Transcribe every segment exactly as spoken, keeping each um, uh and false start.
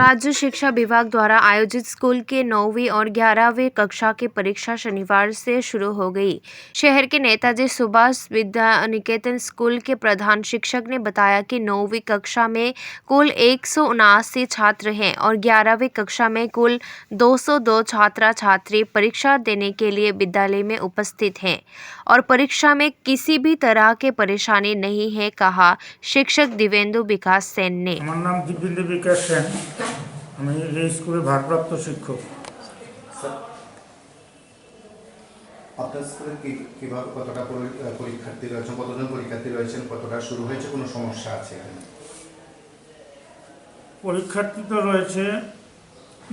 राज्य शिक्षा विभाग द्वारा आयोजित स्कूल के नौवीं और ग्यारहवीं कक्षा की परीक्षा शनिवार से शुरू हो गई। शहर के नेताजी सुभाष विद्या निकेतन स्कूल के प्रधान शिक्षक ने बताया कि नौवीं कक्षा में कुल एक सौ उनासी छात्र हैं और ग्यारहवीं कक्षा में कुल दो सौ दो छात्रा छात्री परीक्षा देने के लिए विद्यालय में उपस्थित हैं और परीक्षा में किसी भी तरह के परेशानी नहीं है, कहा शिक्षक दिवेंदु विकास सेन ने। আমার নাম দিব্যেন্দু বিকাশ সেন। আমি এই স্কুলের ভারপ্রাপ্ত শিক্ষক। স্যার, আপনার স্কুলে কি, কিভাবে, কতটা পরি-, আহ, পরীক্ষার্থী রয়েছেন, কতজন পরীক্ষার্থী রয়েছেন, কতটা শুরু হয়েছে, কোনো সমস্যা আছে এখানে? পরীক্ষার্থী তো রয়েছে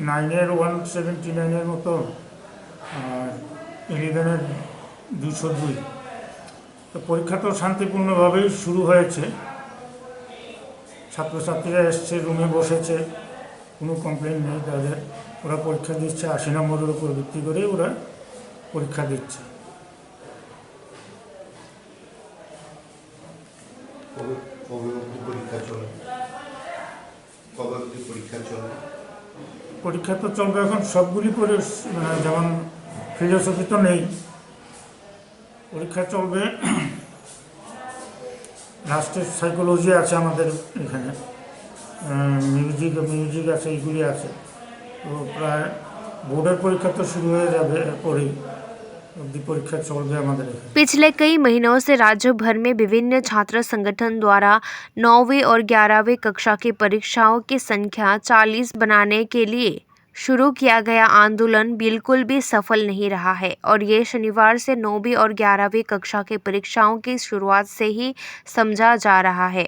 নাইনের ওয়ান সেভেন্টি নাইনের মতো, আর ইলেভেনের দুশো দুই। তো পরীক্ষা তো শান্তিপূর্ণভাবেই শুরু হয়েছে। ছাত্রছাত্রীরা এসছে, রুমে বসেছে, কোনো কমপ্লেন নেই তাদের। ওরা পরীক্ষা দিচ্ছে, আশি নম্বরের উপর ভিত্তি করে ওরা পরীক্ষা দিচ্ছে। কবে, কবে অবধি পরীক্ষা চলে? কবে অবধি পরীক্ষা চলে? পরীক্ষা তো চলবে এখন সবগুলি পরি-, মানে, যেমন ফিলোসফি তো নেই, পরীক্ষা চলবে। লাস্টে সাইকোলজি আছে আমাদের এখানে, আহ, মিউজিক, মিউজিক আছে, এইগুলি আছে। তো প্রায় বোর্ডের পরীক্ষা তো শুরু হয়ে যাবে এরপরেই। অবধি পরীক্ষা চলবে আমাদের এখানে। पिछले कई महीनों से राज्य भर में विभिन्न छात्र संगठन द्वारा नौवीं और ग्यारहवीं कक्षा की परीक्षाओं की संख्या चालीस बनाने के लिए शुरू किया गया आंदोलन बिल्कुल भी सफल नहीं रहा है और ये शनिवार से नौवीं और ग्यारहवीं कक्षा की परीक्षाओं की शुरुआत से ही समझा जा रहा है।